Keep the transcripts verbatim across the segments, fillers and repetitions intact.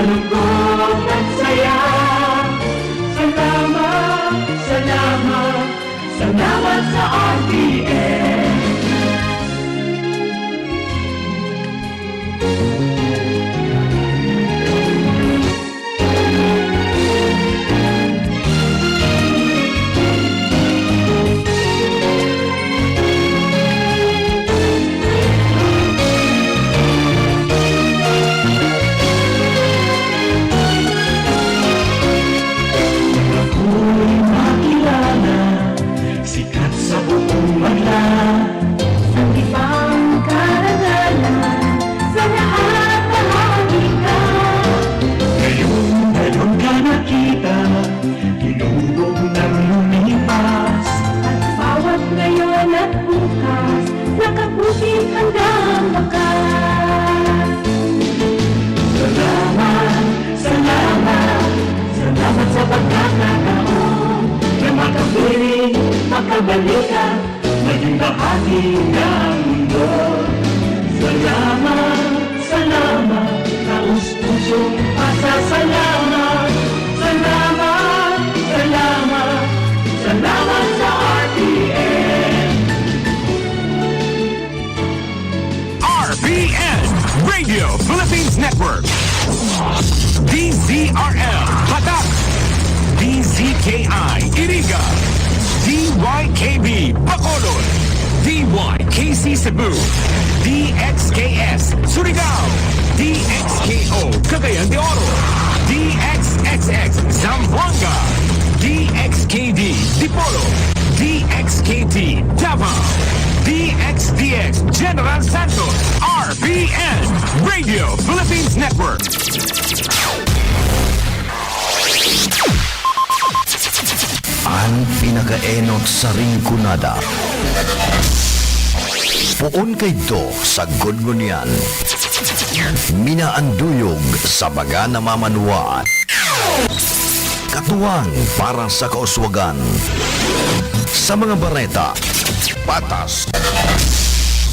Lungkot at saya. Salamat, salamat, salamat sa R T N. Ako'y makilala, sikat sa buong bansa. Ang ibang karangalan, sa lahat bahagi ka. Ngayon, ngayon ka nakita, tinubog ng lumipas. At bawat ngayon at bukas, nakapusin hanggang wakas. Salamat, salamat, salamat sa pagkakataon na makapiling, makabalikan, maging bahagi ng mundo. Salamat, salamat, taos-pusong pasasalamat. Salamat, salamat, salamat sa R T N. R P N, Radio Philippines Network. D Z R L, Batak. D Z K I, Iriga. D Y K B, Bacolod. D Y K C Cebu. D X K S, Surigao. D X K O, Cagayan de Oro. D X X X, Zamboanga. D X K D, Dipolog. D X K T, Davao. D X D X, General Santos. R P N, Radio Philippines Network. An pinakaenot sa Rinconada. Poon kaidto sa Gudgunian. Minaanduyog sa baga na mamanwaan. Katuwang para sa kauswagan. Sa mga bareta, patas.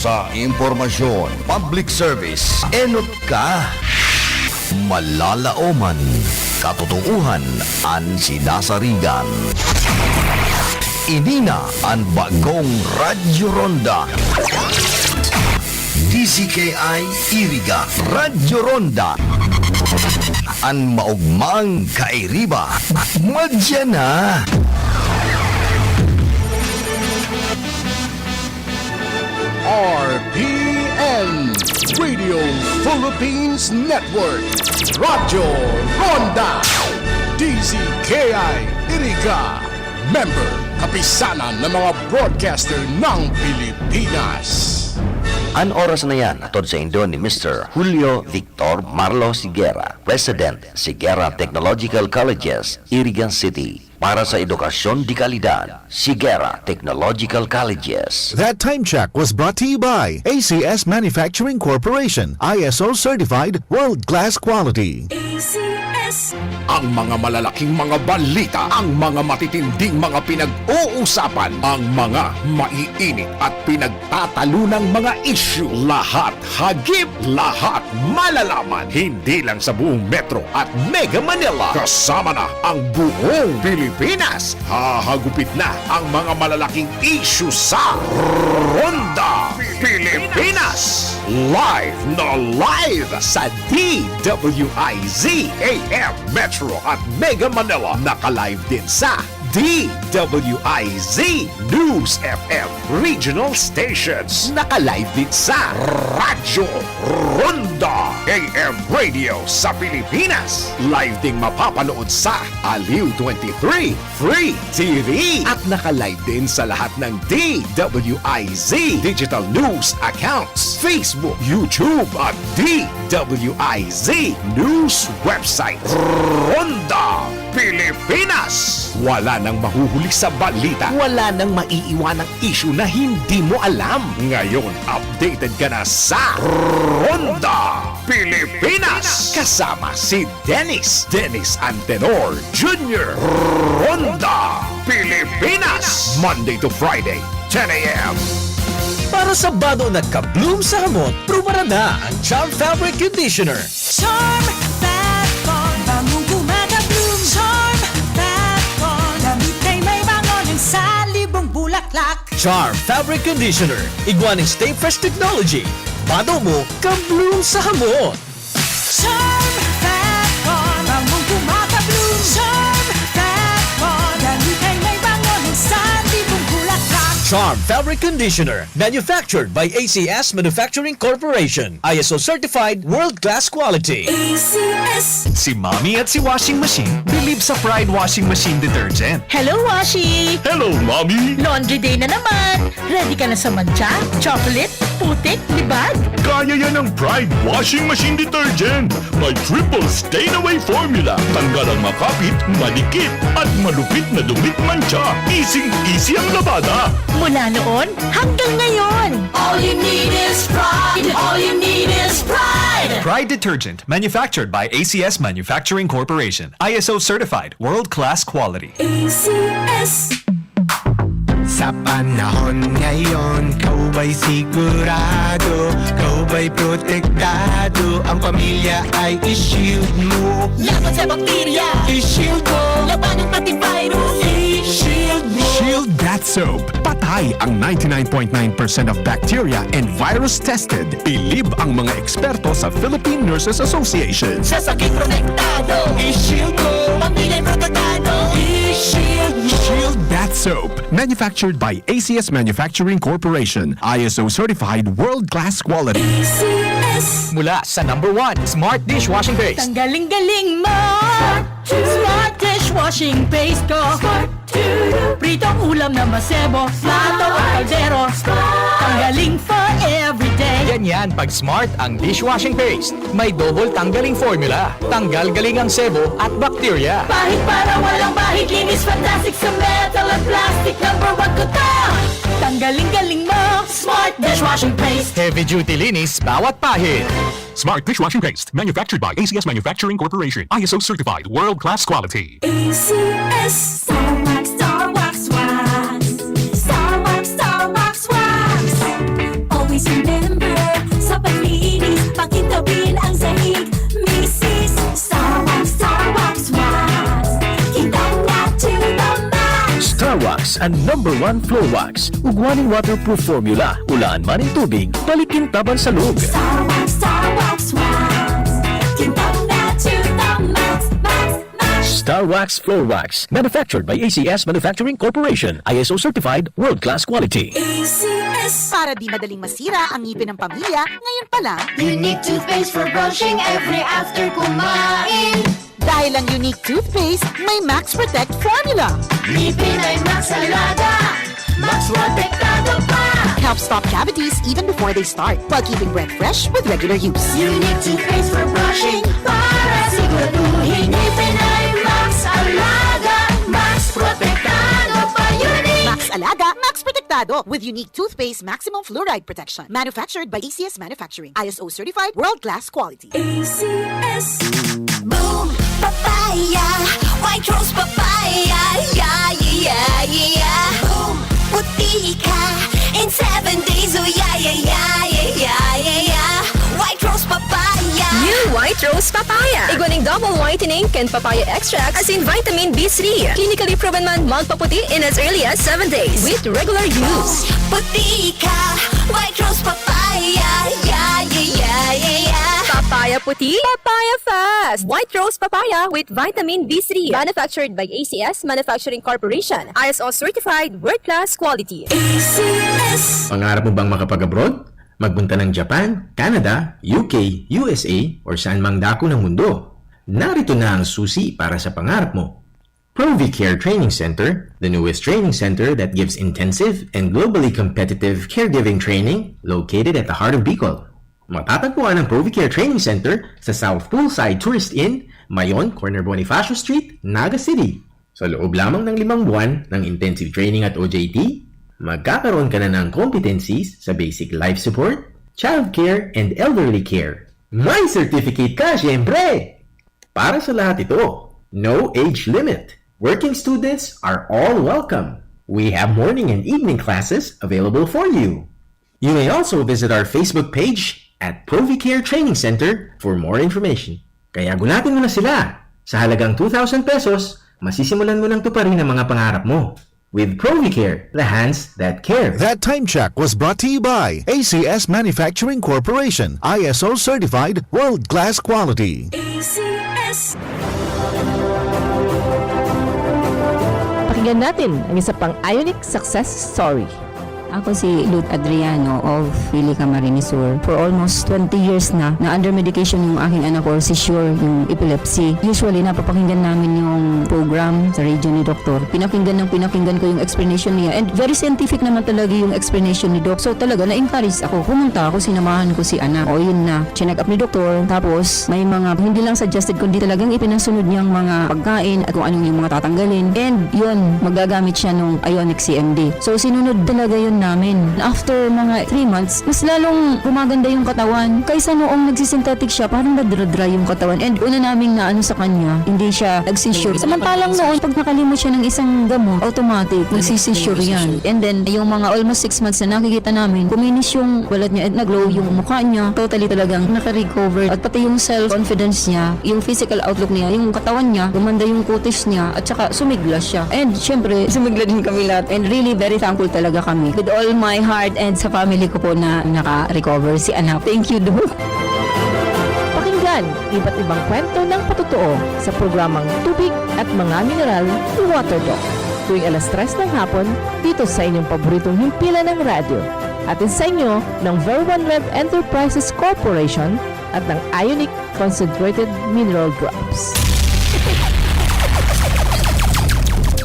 Sa impormasyon, public service, enot ka. Malalaoman, katotoohan an sinasarigan. Ini na an bagong Radyo Ronda. D Z K I Iriga, Radyo Ronda. An maogmang kairiba, madya na. R P N, Radio Philippines Network, Radyo Ronda, D Z K I Iriga, member, Kapisanan ng mga Broadcaster ng Pilipinas. An oras na yan, hatod saindo ni Mister Julio Victor Marlo Sigera, President, Sigera Technological Colleges, Iriga City. Para sa edukasyon de kalidad, Sigera Technological Colleges. That time check was brought to you by A C S Manufacturing Corporation, I S O certified, world-class quality. A C S. Ang mga malalaking mga balita, ang mga matitinding mga pinag-uusapan, ang mga maiinit at pinagtatalunang mga isyu, lahat hagip, lahat malalaman, hindi lang sa buong Metro at Mega Manila, kasama na ang buong Pilipinas. Hahagupit na ang mga malalaking isyu sa Ronda Pilipinas. Live na live sa D W I Z A M Metro at Mega Manila. Naka-live din sa D W I Z News F M Regional Stations. Naka-live din sa Radyo Ronda A M Radio sa Pilipinas. Live ding mapapanood sa Aliw twenty-three Free T V. At naka-live din sa lahat ng D W I Z Digital News Accounts, Facebook, YouTube at D W I Z News Website. Ronda Pilipinas. Wala nang mahuhuli sa balita. Wala nang maiiwanang isyu na hindi mo alam. Ngayon, updated ka na sa Ronda Pilipinas. Kasama si Dennis, Dennis Antenor Junior. Ronda Pilipinas. Monday to Friday, ten a.m. Para sa bado nagka-bloom sa hamot, prubarada ang Charm Fabric Conditioner. Charm Fat Charm Fabric Conditioner, igwa nin Stay Fresh Technology. Bado mo, ka-bloom sa hamon. Charm Fat Con, bangong kumaka-bloom. Charm Fat Con, dali kay may bango ng santi mong bulaklak. Charm Fabric Conditioner, manufactured by A C S Manufacturing Corporation. I S O certified, world-class quality. A C S. Si Mommy at si Washing Machine believe sa Pride Washing Machine Detergent. Hello, Washi! Hello, Mommy! Laundry day na naman! Ready ka na sa mantsa, chocolate, putik, libag? Kaya yan ng Pride Washing Machine Detergent! May triple stain away formula. Tanggal ang makapit, madikit, at malupit na dumit mantsa. Easy-easy ang labada. Mula noon hanggang ngayon. All you need is pride. All you need is pride. Pride Detergent, manufactured by A C S Manufacturing Corporation. I S O certified, world-class quality. A C S. Sa panahon ngayon, ikaw ba'y sigurado, ikaw ba'y protektado, ang pamilya ay i-shield mo. Laban sa bakterya, i-shield mo. Laban ng antivirus, i-shield mo. Shield Bath Soap. Patay ang ninety-nine point nine percent of bacteria and virus tested. Bilib ang mga eksperto sa Philippine Nurses Association. Sa sakit protektado, i-shield mo. Pamilya protektado, i-shield mo. Shield Bath Soap. Manufactured by A C S Manufacturing Corporation. I S O certified, world-class quality. A C S. Mula sa number one, Smart Dishwashing Paste. Tanggaling-galing mo! Smart Dishwashing Paste ko. Pritong ulam na masebo, plato o kaldero. Tanggaling for everyday. Ganyan pag Smart ang dishwashing paste. May double tanggaling formula. Tanggal galing ang sebo at bakterya. Pahid para walang bahid, linis fantastic sa metal at plastic. Number one ko to. Tanggaling-galing mo, Smart Dishwashing Paste. Heavy duty linis bawat pahid. Smart Dishwashing Paste, manufactured by A C S Manufacturing Corporation. I S O certified, world-class quality. A C S. Star Wax, Star Wax Wax. Star Wax, Star Wax Wax. Always remember, sa paglinis, pakintabin ang sahig. Misis, Star Wax, Star Wax Wax. Kintab na to the max. Star Wax, ang number one floor wax. Ugwa nin waterproof formula, ulaan man nin tubig, balik kintab an salog. Star Wax, Star Wax Wax. Kintab na to the max, max, max. Star Wax Floor Wax, manufactured by A C S Manufacturing Corporation, I S O certified, world-class quality. A C S. Para di madaling masira ang ngipin ng pamilya, ngayon pa lang, Unique toothpaste for brushing every after kumain. Dahil ang Unique toothpaste may Max Protect formula. Ngipin ay Max Alaga, Max Protektado pa. Helps stop cavities even before they start, while keeping breath fresh with regular use. Unique toothpaste for brushing, para siguraduhin ngipin ay Max Alaga, Max Protektado pa. Unique! Max Alaga, Max Protektado, with Unique Toothpaste Maximum Fluoride Protection. Manufactured by A C S Manufacturing. I S O certified, world-class quality. A C S. Boom! Papaya! White Rose Papaya! Yeah, yeah, yeah, yeah! Boom! Puti ka in seven days! Oh, yeah, yeah, yeah, yeah, yeah, yeah, yeah! White Rose Papaya! New White Rose Papaya. Igwa ning double whitening kan papaya extract asin vitamin B three. Clinically proven man magpaputi in as early as seven days with regular use. Puti ka, White Rose Papaya. Yeah, yeah, yeah, yeah, yeah. Papaya puti, papaya fast. White Rose Papaya with vitamin B three. Manufactured by A C S Manufacturing Corporation. I S O certified, world-class quality. A C S. Pangarap mo bang makapag-abroad? Magpunta ng Japan, Canada, U K, U S A, or saan mang dako ng mundo. Narito na ang susi para sa pangarap mo. Provicare Training Center, the newest training center that gives intensive and globally competitive caregiving training, located at the heart of Bicol. Matatagpuan ang Provicare Training Center sa South Poolside Tourist Inn, Mayon, corner Bonifacio Street, Naga City. Sa loob lamang ng limang buwan ng intensive training at O J T, magkakaroon ka na ng competencies sa basic life support, childcare, and elderly care. May certificate ka, syempre! Para sa lahat ito, no age limit. Working students are all welcome. We have morning and evening classes available for you. You may also visit our Facebook page at Provicare Training Center for more information. Kaya gulatin mo na sila! Sa halagang two thousand pesos, masisimulan mo nang tuparin ang mga pangarap mo. With Provicare, the hands that care. That time check was brought to you by A C S Manufacturing Corporation, I S O certified, world-class quality. A C S. Pakinggan natin ang isa pang Ionic success story. Ako si Ruth Adriano of Pili, Camarines Sur. For almost twenty years na, na under medication yung aking anak for seizure, yung epilepsy. Usually, napapakinggan namin yung program sa radio ni Doktor. Pinakinggan ng pinakinggan ko yung explanation niya. And very scientific naman talaga yung explanation ni Doc. So, talaga, na-encourage ako. Pumunta ako, sinamahan ko si anak. O, yun na. Chinek up ni Doktor. Tapos, may mga, hindi lang suggested, kundi talagang ipinasunod niyang mga pagkain at kung anong yung mga tatanggalin. And, yun, magagamit siya nung Ionic C M D. So, sinunod talaga yun namin. After mga three months, mas lalong gumaganda yung katawan. Kaysa noong nagsisynthetic siya, parang nadra-dry yung katawan. And una naming naano sa kanya, hindi siya nag-seizure. Samantalang noon, pag nakalimot siya ng isang gamot, automatic, magsi-seizure yan. And then, yung mga almost six months na nakikita namin, kuminis yung balat niya at nag-glow yung mukha niya. Totally talagang nakarecover. At pati yung self-confidence niya, yung physical outlook niya, yung katawan niya, gumanda yung kutis niya, at saka sumigla siya. And syempre, sumigla din kami lahat. And really, very thankful talaga kami. With all my heart and sa family ko po na naka-recover si anak. Thank you, Doc. Pakinggan iba't ibang kwento ng patotoo sa programang Tubig at Mga Mineral ni Water Doc, tuwing alas tres ng hapon, dito sa inyong paboritong himpilan ng radyo. Hatid sa inyo ng Ver One Rev Enterprises Corporation at ng Ionic Concentrated Mineral Drops.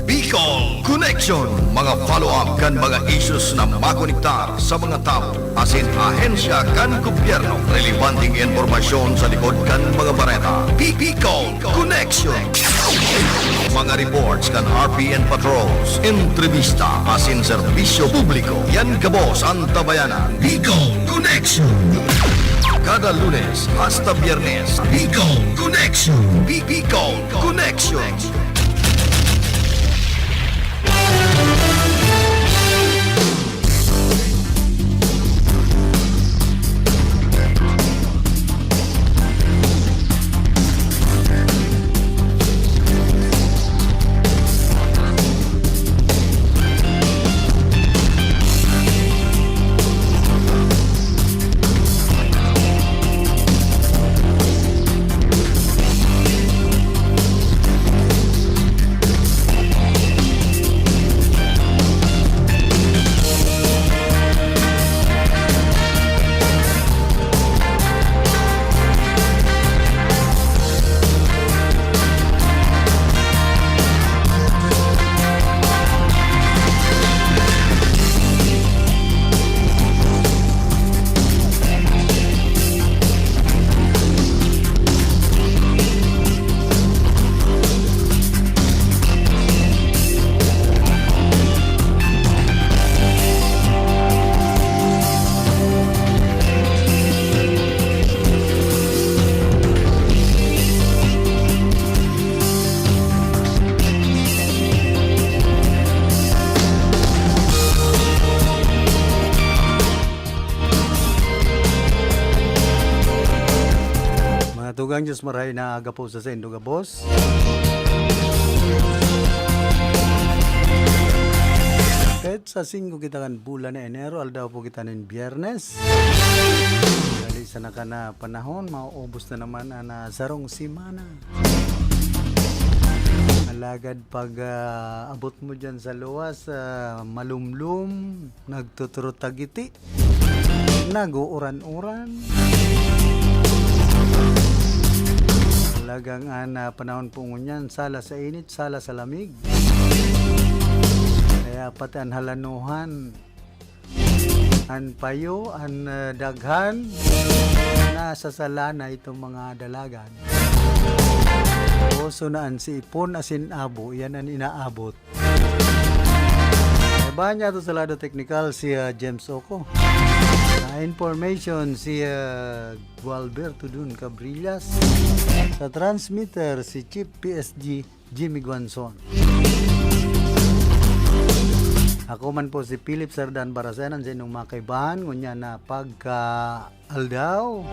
Bicol Connection, mga follow-up kan mga issues na makonektar sa mga tawo asin ahensya kan gobyerno. Relebanteng impormasyon sa likod kan mga bareta. Bi-, Bicol Connection. Mga reports kan R P N patrols, entrevista asin serbisyo publiko. Yan gabos an tabayanan. Bicol Connection. Kada Lunes hasta Biyernes, Bicol Connection. Bi-, Bicol Connection. Mga tugang, Diyos marahay na aga po sa saindo gabos. Petsa singko kita kan bulan na Enero, aldaw po kita nin Biyernes. Dali sana ka na panahon, mauubos na naman an, ah, sarong semana. Alagad pag, ah, abot mo diyan sa luwas, ah, malumlom, nagtuturutagiti, nag-uuran-uran. Talagang an, ah, panahon po ngunyan, sala sa init, sala sa lamig. Kaya pati an halanuhan, an payo, an, ah, daghan, nasa sala na itong mga dalagan. Uso na an siipon asin abo, yan an inaabot. Kaibahan niya to sa lado teknikal si, ah, James Oco. Sa information si, ah, Gualberto Dun Cabrillas. Sa transmitter si Chief P S G Jimmy Guanzon. Ako man po si Philip Sardan Barasenan sa inyong mga kaibahan. Ngunyan na pagka aldaw.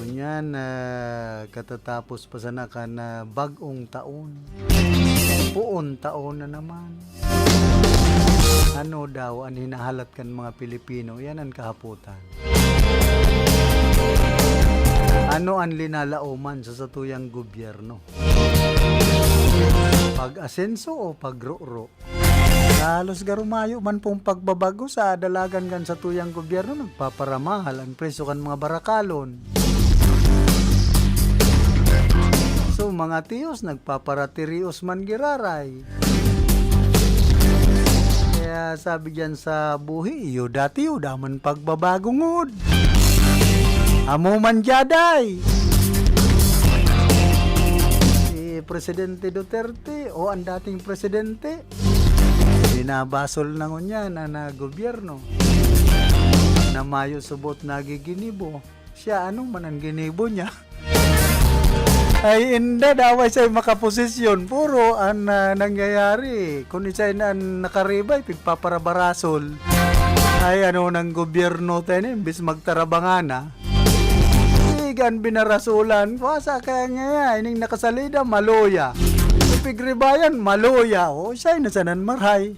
Ngunyan Yan, ah, katatapos pa sana kan, ah, bag-ong taon. Poon taon na naman. Ano daw an hinahalat kan mga Pilipino? Yan an kahapotan. Ano an linalaoman sa satuyang gobyerno? Pag-asenso o pagroro? Halos garo mayo man pong pagbabago sa dalagan kan satuyang gobyerno, nagpaparamahal an presyo kan mga barakalon. So, mga tiyos, nagpaparatirios man giraray. Kaya sabi diyan sa buhi, iyo dati, iyo daman pagbabago ngod. Amo man diyaday. Si Presidente Duterte o ang dating presidente, binabasol na ngunyan na, na gobyerno na mayo subot nagiginibo. Siya, ano man ang ginibo niya? Ay, inda, daway sa'y makaposisyon. Puro ang, ah, nangyayari. Kung isay na ang nakaribay, pigpaparabarasol. Ay, ano nang gobyerno tayo na, imbis magtarabangana, igan binarasulan. Kuwasa kaya nga, ining nakasalida, maluya. Ipigribayan, maluya. O, siya na sanan maray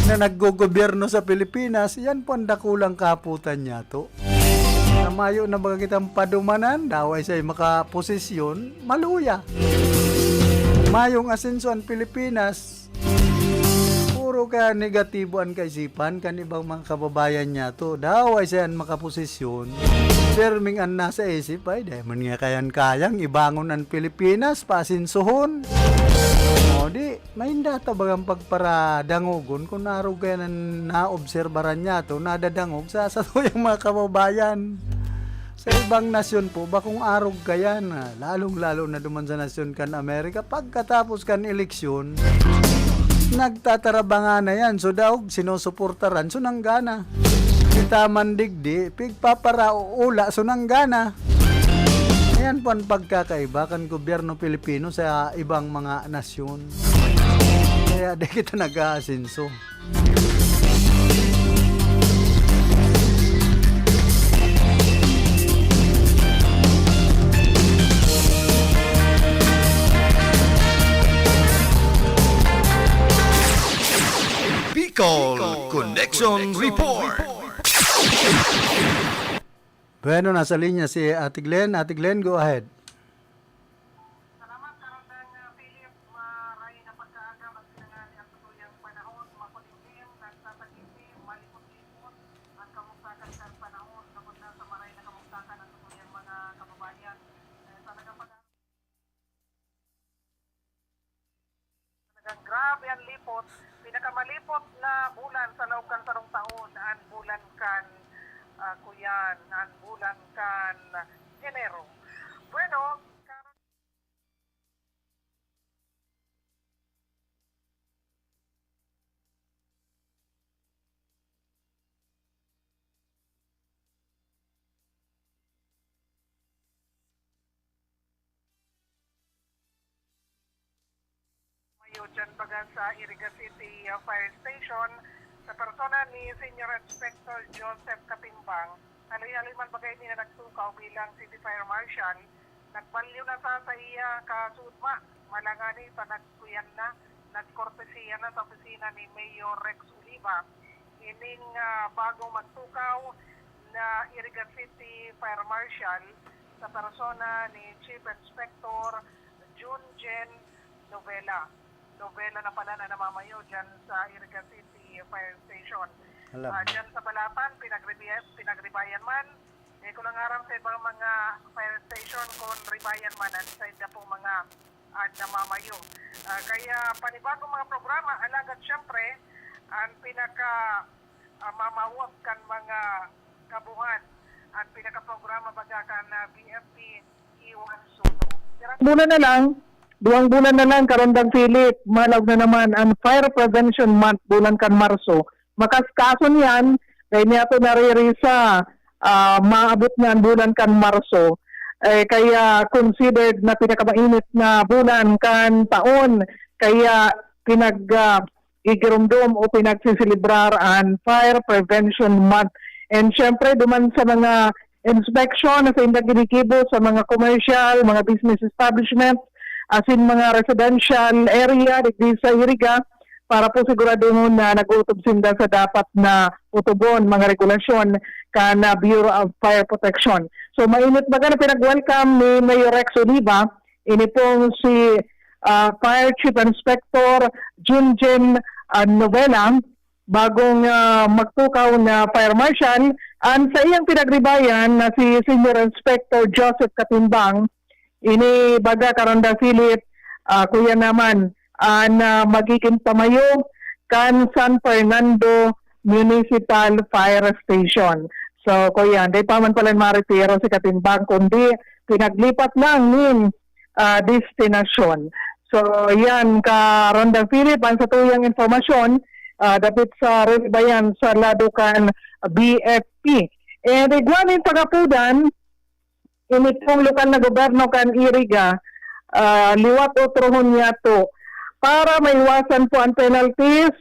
na naggogobyerno sa Pilipinas. Yan po ang dakulang kaputan niya to. Na mayo na baga kitang padumanan, daway sa'y makaposisyon, maluya. Mayong asenso ang Pilipinas. Puro kaya negatibo an kaisipan kan ibang mga kababayan niyato. Daw ay siya an makaposisyon. Pirming an nasa isip, ay, dai man nga kayan-kayang ibangon an Pilipinas, paasensohon. O di, mainda ta bagang pagparadangogon kun arog kaya an naobserbaran niyato, nadadangog sa satuyang mga kababayan. Sa ibang nasyon po, bakong arog kaya na, lalong-lalo na duman sa nasyon kan Amerika, pagkatapos kan eleksyon, nagtatarabanga na yan. So, daog, sinusuportaran, so nanggana. Kita man digdi, pigpaparaula, so nanggana. Ayan po ang pagkakaiba kan gobyerno Pilipino sa ibang mga nasyon. Kaya di kita nag-aasenso. Bicol Connection Report. Bueno, nasa linya si Ate Glenn. Ate Glenn, go ahead. Salamat, Karandang, ah, Philip. Maray na pagkaaga, magsinangani ang satuyang panahon, makulimlim, nagsasakipi, malipot-lipot ang kamugtakan kan panahon, kapag nasa maray na kamugtakan ang satuyang mga kababayan. Eh, talagang pag- Talagang grabe ang lipot. Pinakamalipot na bulan sa laog kan sarong taon, ang bulan kan, ah, kuyan, ang bulan kan Enero. Bueno, Mayo dyan baga sa Iriga City, uh, Fire Station, sa persona ni Senior Inspector Joseph Katimbang, haloy-haloy man baga ini na nagtukaw bilang City Fire Marshal, nagbalyo na sa, sa iya kasudma, malangani sa nagkuyan na, nagkortesiya na sa opisina ni Mayor Rex Oliva, ining, ah, bagong magtukaw na Iriga City Fire Marshal sa persona ni Chief Inspector Jun Jen Novela. Novela na pala na namamayo dyan sa Iriga City Fire Station. Alam. Ah, dyan sa Balapan, pinagribi-, pinagribayan man. Di ko lang aram sa ibang mga fire station kung ribayan man at sa iba pong mga, ah, namamayo. Ah, kaya panibagong mga programa, alagad siyempre, ang pinaka, ah, mamawag kan mga kabuhan, ang pinakaprograma baga kan, ah, B F P Iwan Suno. Bulan na lang, duwang bulan na lang, Karandang Philip, malaog na naman ang Fire Prevention Month, bulan kan Marso. Makaskason yan, dahil niya ito nariri sa, ah, maabot na ang bulan kan Marso. Eh, kaya considered na pinakamainit na bulan kan taon. Kaya pinag, ah, igiromdom o pinagsiselebrar ang Fire Prevention Month. And syempre, duman sa mga inspection na saindang ginigibo sa mga commercial, mga business establishment, asin mga residential area digdi sa Iriga, para po siguradihon na nag-utob sinda sa dapat na utobon, mga regulasyon kan, ah, Bureau of Fire Protection. So, mainit baga na pinag-welcome ni Mayor Rex Oliva, ini pong si, ah, Fire Chief Inspector Junjun, ah, Novela, bagong, ah, magtukaw na fire marshal, an saiyang pinagribayan na si Senior Inspector Joseph Katimbang, ini baga, Karonda Philip, ah, kuya naman, an, ah, magiging pamayo kan San Fernando Municipal Fire Station. So, kuya, dai pa man pala maretiro si Katimbang, kundi pinaglipat lang nin, ah, destinasyon. So, yan, Karonda Philip, an satuyang impormasyon, ah, dapit sa ribayan sa lado kan B F P. And igwa nin pagapudan, ini pong lokal na gobyerno kan Iriga, ah, liwat otrohon niyato. Para maiwasan po an penalties,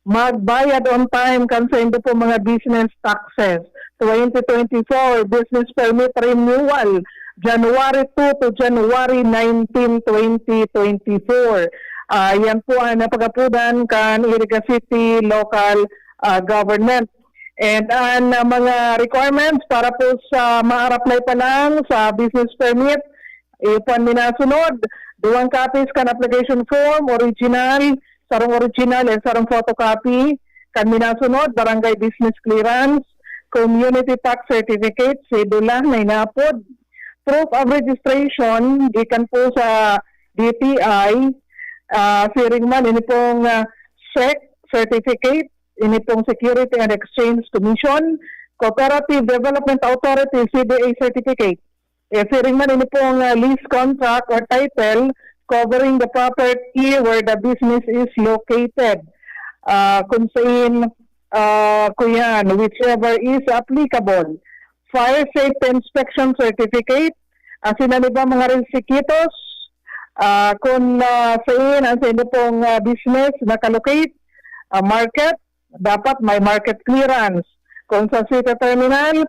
magbayad on time kan saindo po mga business taxes. Twenty twenty-four business permit renewal, January two to January nineteen, twenty twenty-four. Ah, yan po ang napagapudan kan Iriga City Local, ah, Government. And ang, ah, mga requirements para po sa ma-apply pa lang sa business permit, iyo po an minasunod, duwang copies kan application form, original, sarong original and sarong photocopy kan minasunod, barangay business clearance, community tax certificate, sedula na inapod, proof of registration gikan po sa D T I, ah, siring man, ini pong, ah, SEC certificate, ini pong Security and Exchange Commission, Cooperative Development Authority, C D A certificate. Eh, siring man ini pong, ah, lease contract or title covering the property where the business is located. Ah, kung sain, ah, kuyan, whichever is applicable. Fire Safety Inspection Certificate, asin an iba mga requisitos, ah, kung, ah, sain an saindo pong, ah, business nakalocate, ah, market, dapat may market clearance. Kung sa city terminal,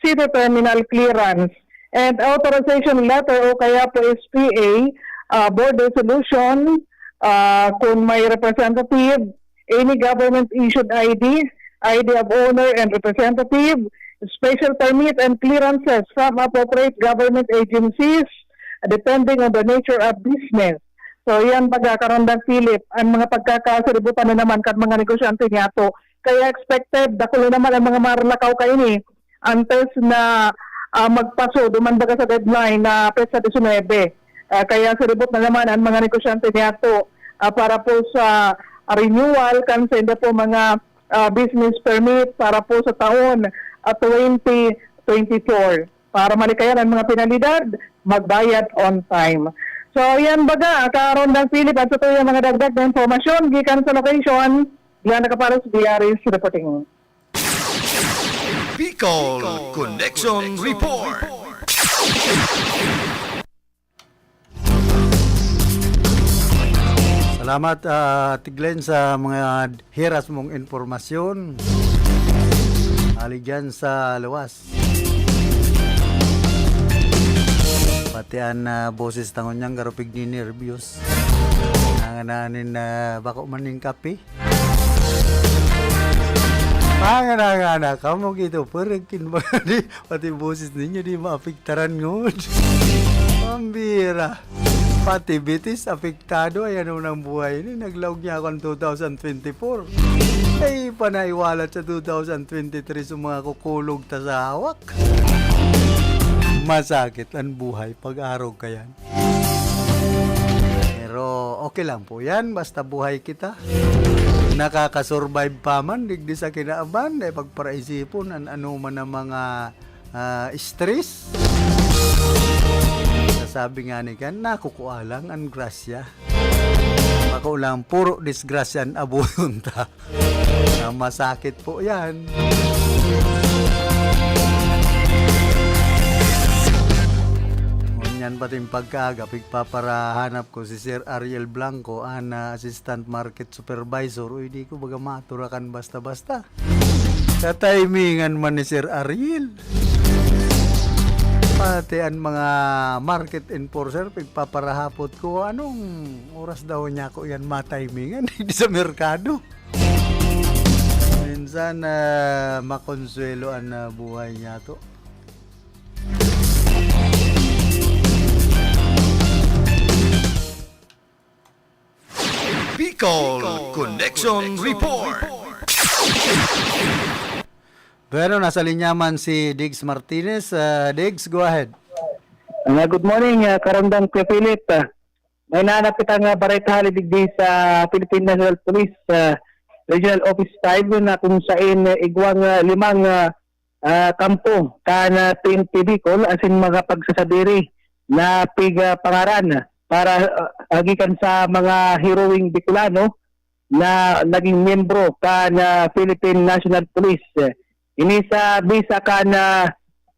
city terminal clearance. And authorization letter o kaya po S P A, ah, board resolution, ah, kung may representative, any government issued I D, I D of owner and representative, special permit and clearances from appropriate government agencies, depending on the nature of business. So, yan baga, Karonda Philip, ang mga pagkakasiributan na naman kan mga negosyante niyato. Kaya expected, dakul na naman ang mga marlakaw kaini antes na, ah, magpaso, duman baga sa deadline na petsa disinwebe. Ah, kaya siribot na naman ang mga negosyante niyato, ah, para po sa renewal kan saindo po mga, ah, business permit para po sa taon, ah, twenty twenty-four. Para malikayan ang mga penalidad, magbayad on time. So, yan baga, Karondang Philip, an satuyang mga dagdag na impormasyon gikan sa location, Diana Caparos, B R S reporting. Bicol Connection Report. Salamat, ah, Ate Glenn, sa mga hiras mong impormasyon. Ali dyan sa luwas. Pati an, ah, boses ta ngunyan garo pigninerbyos. Nangangailangan nin, ah, bako man nin kape. Mangangailangan kamo gito, pero kin-, di, pati boses ninyo di maapektaran ngunyan. Pambira. Pati bitis, apektado. Ay, ano nang buhay ini? Naglaog niya ako ang two thousand twenty-four. Ay, panaiwalat sa two thousand twenty-three sa mga kukulog ta sa hawak. Masakit ang buhay pag-arog kayan. Pero okay lang po yan, basta buhay kita. Nakakasurvive pa man, digdi sa kinaaban, ay pagparaisipon, an ano man ang mga ah, stress. Sasabi nga ni kan, nakukua lang ang grasya. Bako lang, puro disgrasya an abuyon ta. Ah, masakit po yan. Ngunyan pating pagkaaga, pigpaparahanap ko si Sir Ariel Blanco, an ah, assistant market supervisor. Uy, di ko baga maturakan basta-basta. Katimingan man ni Sir Ariel. Pati an mga market enforcer, pigpaparahapot ko, anong oras daw niya ako yan matimingan? Di sa merkado. Minsan, ah, makonsuelo an, ah, buhay niya to. Bicol Connection Report. Bueno, nasa linya man si Diggs Martinez. Ah, Diggs, go ahead. Ah, good morning, ah, Karandang Kuya Philip. Ah, may nanapit ang, ah, bareta hali digdi sa Philippine National Police, ah, Regional Office five, na kung sain, ah, igwang, ah, limang, ah, ah, kampo kan, ah, P N P Bicol asin mga pagsasabiri na pig, ah, pangaran para, ah, gikan sa mga heroeng Bicolano na naging miyembro kan, ah, Philippine National Police. Ini sa bisa kan, ah,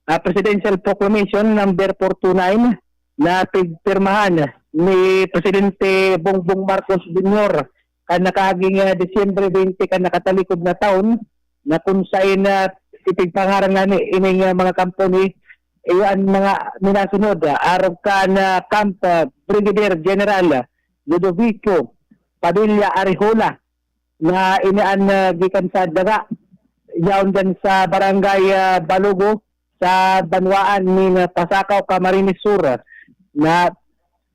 ah, Presidential Proclamation number four two nine na pigpirmahan ni Presidente Bongbong Marcos Junior kan nakaaging, ah, Disyembre twenty kan nakatalikod na taon, na kung sain, ah, ipigpangaran na ni ining, ah, mga kampo ni, iyo an mga minasunod, ah, arog kan, ah, Camp, ah, Brigadier General Ludovico Padilla Arrejola, na ini an, ah, gikan sa daga, yaon dyan sa Barangay, ah, Balugo, sa banwaan nin, ah, Pasacao, Camarines Sur, na,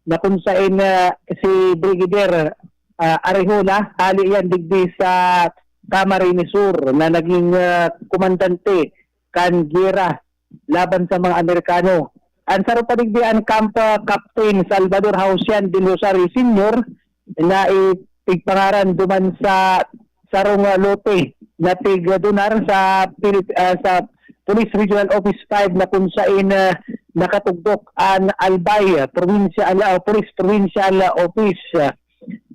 na kung sain, ah, si Brigadier, ah, Arrejola, hali yan digdi sa Camarines Sur, na naging, ah, komandante kan giyera laban sa mga Amerikano. An saro pa digdi an Camp, ah, Captain Salvador Hausian del Rosario Senior na ipigpangaran duman sa sarong, ah, lote na tig-, ah, donar sa Pil-, ah, sa Police Regional Office five, na kung sain, ah, nakatugdok an Albay, ah, Provincial, ah, Police Provincial, ah, Office.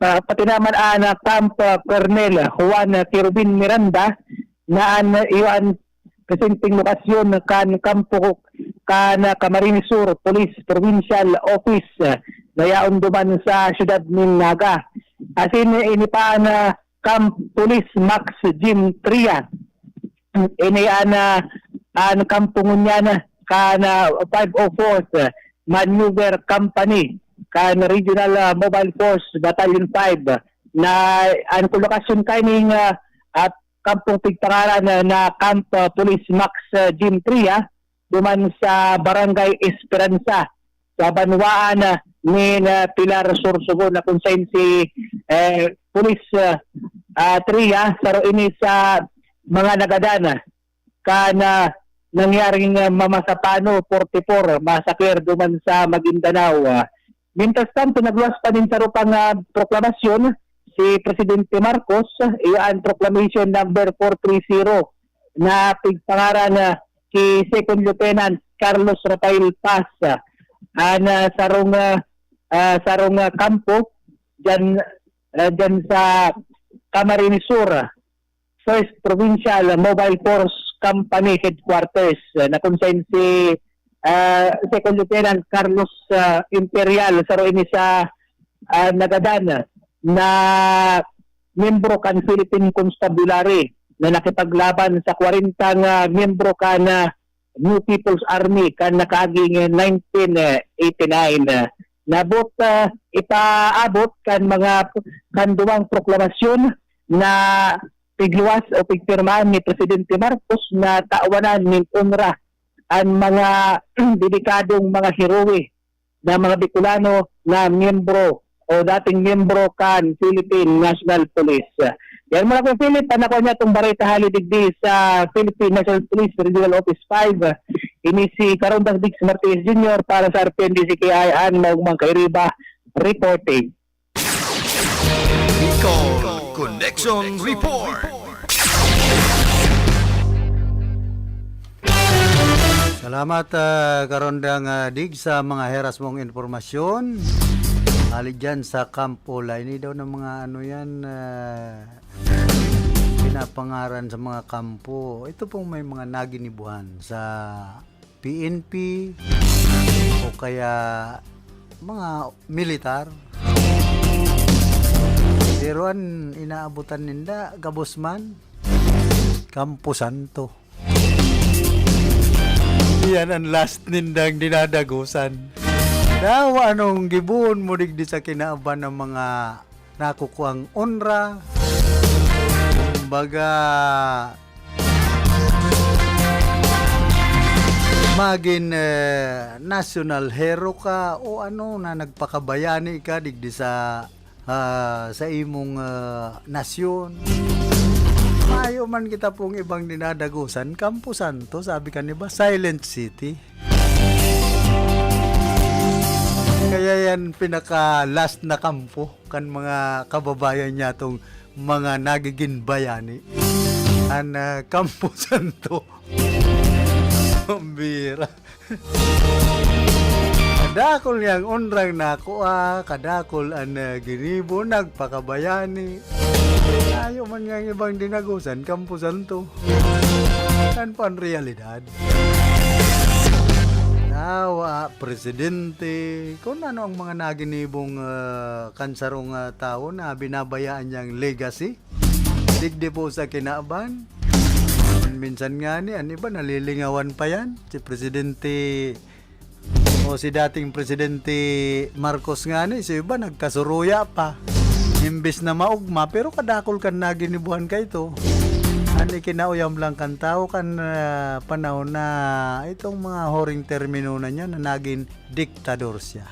Ah, pati naman an, ah, Camp, ah, Colonel Juan, ah, Kerubin Miranda, na an, iyo an presenteng lokasyon kan kampo kan, ah, Camarines Sur Police Provincial Office, ah, na yaon duman sa siyudad nin Naga. Asin, eh, ini pa an, ah, Camp Police Max Gym Tria. Ini an, ah, an kampo ngunyan kan, ah, five oh fourth Maneuver Company kan Regional, ah, Mobile Force Battalion five, na an kolokasyon kaining, ah, at kampong pigpangaran na, na Camp, ah, Police Max, ah, Gym Tria, duman sa Barangay Esperanza, sa banwaan, ah, nin, ah, Pilar, Sorsogon, na kung sain si, eh, Police, ah, ah, Tria, saro ini sa mga nagadan, ah, kan, ah, nangyaring, ah, Mamasapano forty-four massacre duman sa Maguindanao. Ah, mientras tanto, nagluwas pa nin saro pang, ah, proklamasyon si Presidente Marcos, ah, iyo an Proclamation number four three zero na pigpangaran, ah, ki Second Lieutenant Carlos Rafael Paz, ah, an, ah, sarong, ah, ah, sarong, ah, kampo dyan, ah, dyan sa Camarines Sur, ah, First Provincial Mobile Force Company Headquarters, ah, na kung sain si, ah, Second Lieutenant Carlos, ah, Imperial, saro ini sa, ah, nagadan na miyembro kan Philippine Constabulary na nakipaglaban sa kwarenta nga miyembro kan, ah, New People's Army kan nakaaging, eh, nineteen eighty-nine. Ah, nabot, ah, ipaabot kan mga, kan duwang proklamasyon na pigluwas o pigpirmahan ni Presidente Marcos na tawanan nin onra an mga dedikadong mga heroe na mga Bicolano na miyembro o dating miyembro kan Philippine National Police. Yan muna, Kuya Philip, ang nakuha niya itong bareta hali digdi sa Philippine National Police Regional Office five. Ini si Karondang Diggs Martinez Junior para sa R P N D C K I an Maugmang Kairiba reporting. Bicol Connection Report. Salamat, ah, Karondang, ah, Dig, sa mga heras mong impormasyon. Hali dyan sa Camp Ola. Ini daw ng mga ano yan, ah, pinapangaran sa mga kampo. Ito pong may mga naginibuhan sa P N P o kaya mga militar. Pero an inaabutan ninda, gabos man, Campo Santo. Yan ang last nindang dinadagosan. Dawa anong gibohon mo digdi sa kinaban ng mga nakukuang onra? Kumbaga, magin, eh, national hero ka o ano na nagpakabayani ka digdi sa, ah, sa imong, ah, nasyon. Mayo man kita pong ibang dinadagosan, Campo Santo, sabi ka ni ba, silent city. Kaya yan pinaka-last na kampo kan mga kababayan niya tong mga nagiging bayani. An, ah, Campo Santo. Pambira. Kadakol niyang onrang nakua, kadakol an, ah, ginibo, nagpakabayani. Ayo man nga ang ibang dinagosan, Campo Santo. Yan po ang realidad. Tawa, presidente, kung ano ang mga naginibong, ah, kansarong, ah, tawo na binabayaan niyang legacy. Digdi po sa kinaban. Minsan nga ni, an iba nalilingawan pa yan. Si Presidente o si dating Presidente Marcos nga ni, si iba nagkasuruya pa. Imbis na maugma, pero kadakol kan naginibuhan kaito. An ikinauyam lang kan tawo kan, ah, panahon na itong mga huring termino na niya na naging diktador siya.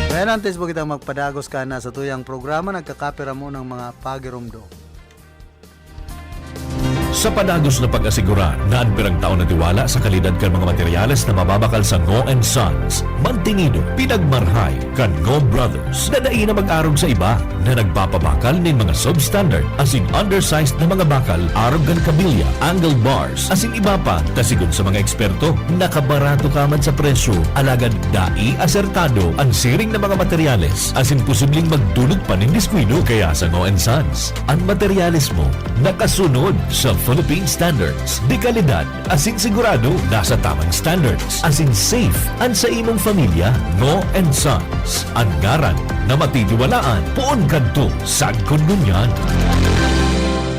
Kaya antes po kitang magpadagos ka na sa tuyang programa, nagkakapira mo ng mga pagiromdom. Sa padagos na pag-asigurar na an pirang taon na tiwala sa kalidad kan mga materyales na mababakal sa Ngo and Sons, mantinido, pinagmarhay kan Ngo Brothers na dai na mag-arog sa iba na nagpapabakal nin mga substandard asin undersized na mga bakal arog kan kabilya, angle bars, asin iba pa, ta sigon sa mga eksperto, nakabarato ka man sa presyo, alagad dai asertado an siring na mga materyales asin posibleng magdulot pa nin diskuido. Kaya sa Ngo and Sons, an materyales mo nakasunod sa Philippine Standards. De kalidad asin sigurado nasa tamang standards asin safe an sa imong pamilya. Ngo and Sons, an ngaran na matitiwalaan poon kadto sagkod ngunyan.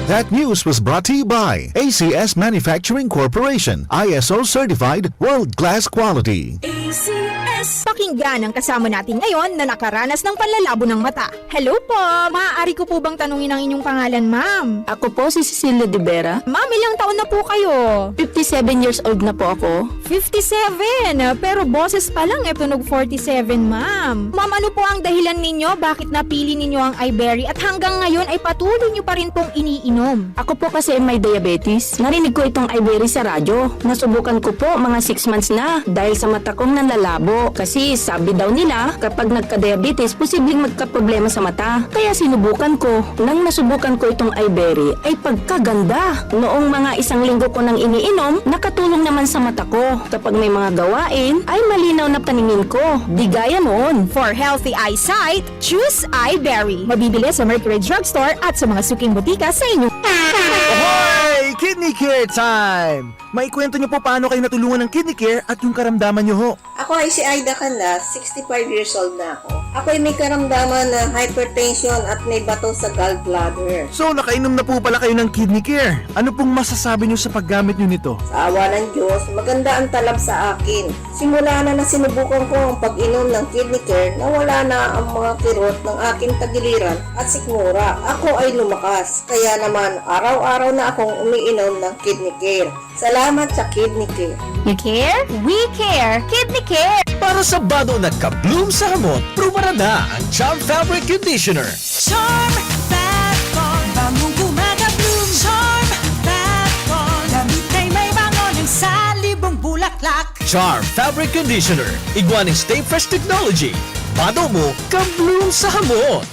That news was brought to you by A C S Manufacturing Corporation, I S O certified, world-class quality. A C S. Pakinggan ang kasama natin ngayon na nakaranas ng panlalabo ng mata. Hello po! Maaari ko po bang tanungin ang inyong pangalan, ma'am? Ako po si Cecilia de Vera. Ma'am, ilang taon na po kayo? Fifty-seven years old na po ako. Fifty-seven? Pero boses pa lang, eh, tunog forty-seven, ma'am. Ma'am, ano po ang dahilan ninyo bakit napili ninyo ang Iberry at hanggang ngayon ay patuloy nyo pa rin pong iniinom? Ako po kasi ay may diabetes. Narinig ko itong Iberry sa radyo. Nasubukan ko po, mga six months na, dahil sa mata kong nanlalabo. Kasi sabi daw nila, kapag nagka-diabetes, posibleng magkaproblema sa mata. Kaya sinubukan ko. Nang nasubukan ko itong Iberry, ay pagkaganda! Noong mga isang linggo ko nang iniinom, nakatulong naman sa mata ko. Kapag may mga gawain, ay malinaw na paningin ko. Di gaya noon. For healthy eyesight, choose Iberry. Mabibili sa Mercury Drugstore at sa mga suking botika sa inyo. Ahoy! Kidney Care Time! Maikwento niyo po paano kayo natulungan ng Kidney Care at yung karamdaman niyo ho. Ako ay si Aida Canlas, sixty-five years old na ako. Ako ay may karamdaman na hypertension at may bato sa gallbladder. So, nakainom na po pala kayo ng Kidney Care. Ano pong masasabi niyo sa paggamit niyo nito? Sa awa ng Diyos, maganda ang talab sa akin. Simula na na sinubukan ko ang pag-inom ng Kidney Care, nawala na ang mga kirot ng aking tagiliran at sikmura. Ako ay lumakas, kaya naman araw-araw na akong umiinom ng Kidney Care. Salamat sa Kidney Care. You care? We care! Kidney Care! Para sa bado na ka-bloom sa hamot, prubaran na ang Charm Fabric Conditioner. Charm Fat Ball, bangong gumagabloom. Charm Fat Ball, damit ay may bango ng salibong bulaklak. Charm Fabric Conditioner, igwa nin Stay Fresh Technology. Bado mo, ka-bloom sa hamot.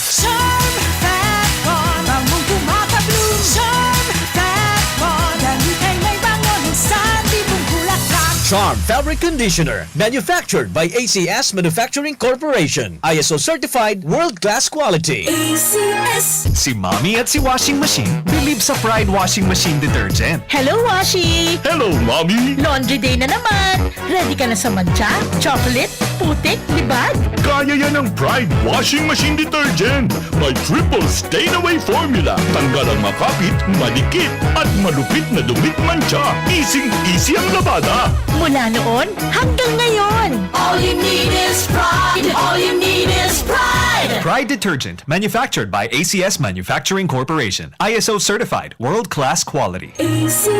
Charm Fat Ball, bangong gumagabloom. Charm Fat Ball, damit ay may bango ng salibong bulaklak. Charm Fabric Conditioner, manufactured by A C S Manufacturing Corporation. I S O certified, world-class quality. A C S. Si Mommy at si Washing Machine, Bilib sa Pride Washing Machine Detergent. Hello, Washi! Hello, Mommy! Laundry day na naman! Ready ka na sa mantsa, chocolate, putik, libag? Kaya yan ng Pride Washing Machine Detergent! May triple stain away formula. Tanggal ang makapit, madikit, at malupit na dumit mantsa. Easing-easy ang labada. Mula noon hanggang ngayon. All you need is Pride. All you need is Pride. Pride Detergent, manufactured by A C S Manufacturing Corporation. I S O certified, world-class quality. A C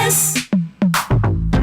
S.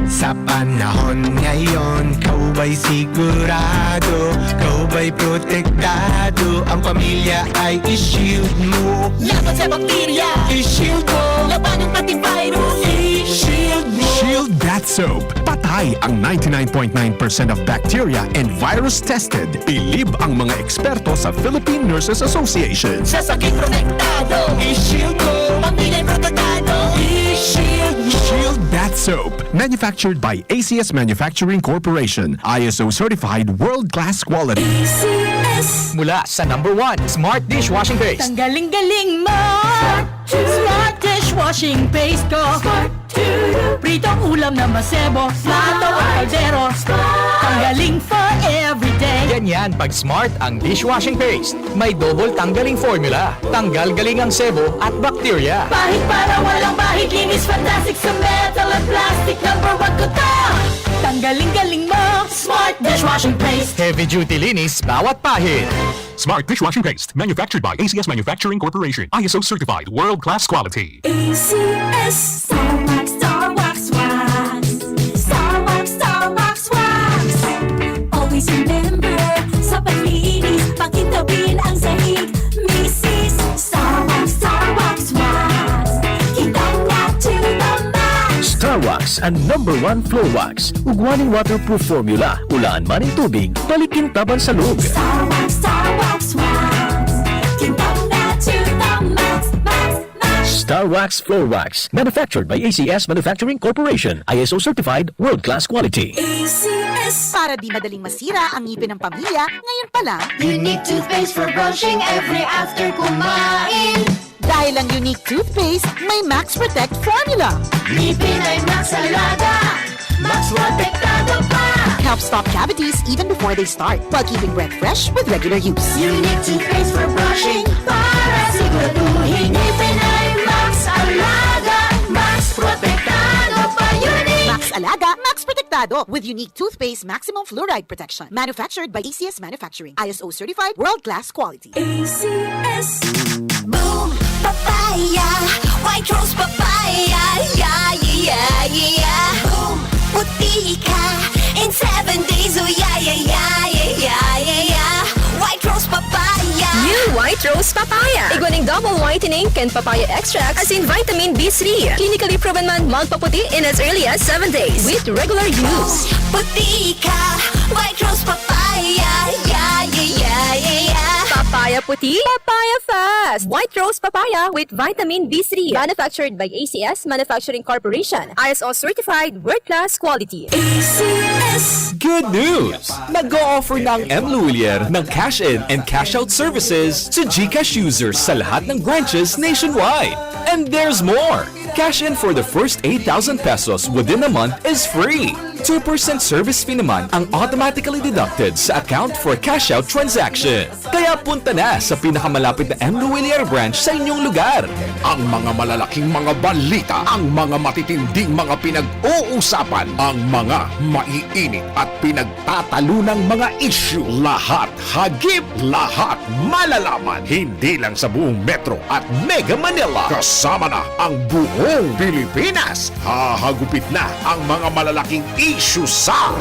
Sa panahon ngayon, ikaw ba'y sigurado? Ikaw ba'y protektado? Ang pamilya ay i-shield mo. Laban sa bakterya, i-shield mo. Labanan pati virus, i-shield mo. Shield Bath Soap. Patay ang ninety-nine point nine percent of bacteria and virus tested. Bilib ang mga eksperto sa Philippine Nurses Association. Sa sakit protektado, i-shield mo. Pamilya protektado, i-shield mo. Shield Bath Soap. Manufactured by A C S Manufacturing Corporation. I S O certified world-class quality. A C S. Mula sa number one, Smart Dishwashing Paste. Tanggaling-galing mo! Smart Dishwashing Paste ko! Pritong ulam na masebo, plato o kaldero. Tanggaling for everyday. Yan yan, pag Smart ang dishwashing paste. May double tanggaling formula. Tanggal galing ang sebo at bakterya. Pahid para walang bahid, linis fantastic sa metal at plastic. Number one ko to. Tanggaling-galing mo, Smart Dishwashing Paste. Heavy duty linis bawat pahid. Smart Dishwashing Paste, manufactured by A C S Manufacturing Corporation. I S O certified, world-class quality. A C S. Star Wax, Star Wax, Wax. Star Wax, Star Wax, Wax. Always remember, sa paglinis, pakintabin ang sahig. Misis, Star Wax, Star Wax, Wax. Kintang na to the max. Star Wax, ang number one floor wax. Ugwa nin waterproof formula. Ulaan man nin tubig, balikin taban sa lug. Star Wax, Star Wax, Wax. Kintang na to the max, max, max. Star Wax Floor Wax. Manufactured by A C S Manufacturing Corporation. I S O certified, world-class quality. A C S. Para di madaling masira ang ngipin ng pamilya, ngayon pa lang. Unique toothpaste for brushing every after kumain. Dahil ang Unique Toothpaste may Max Protect Formula. Ngipin ay Max Alaga, Max Protektado pa. Helps stop cavities even before they start, while keeping breath fresh with regular use. Unique Toothpaste for brushing, para siguraduhin ngipin ay Max Alaga, Max Protektado pa. Unique! Max Alaga, Max Protektado, with Unique Toothpaste Maximum Fluoride Protection. Manufactured by A C S Manufacturing. I S O certified, world-class quality. A C S. Boom! Papaya! White Rose Papaya! Yeah, yeah, yeah, yeah! Boom! Puti ka in seven days! Oh, yeah, yeah, yeah, yeah, yeah, yeah, yeah! White Rose Papaya! New White Rose Papaya! Igwa ning double whitening kan papaya extract, asin vitamin B three. Clinically proven man magpaputi in as early as seven days with regular use. Puti ka! White Rose Papaya! Yeah, yeah, yeah, yeah, yeah! Papaya puti, papaya fast! White Rose Papaya with vitamin B three. Manufactured by A C S Manufacturing Corporation. I S O certified, world-class quality. A C S. Good news! Nag-o-offer na ang M Lhuillier ng cash in and cash out services to GCash users sa lahat ng branches nationwide. And there's more! Cash in for the first eight thousand pesos within a month is free. Two percent service fee naman ang automatically deducted sa account for cash out transaction. Kaya punta na sa pinakamalapit na M Lhuillier branch sa inyong lugar. Ang mga malalaking mga balita, ang mga matitinding mga pinag-uusapan, ang mga maiinit at pinagtatalunang mga isyu, lahat hagip, lahat malalaman. Hindi lang sa buong Metro at Mega Manila, kasama na ang buong Pilipinas. Hahagupit na ang mga malalaking isyu sa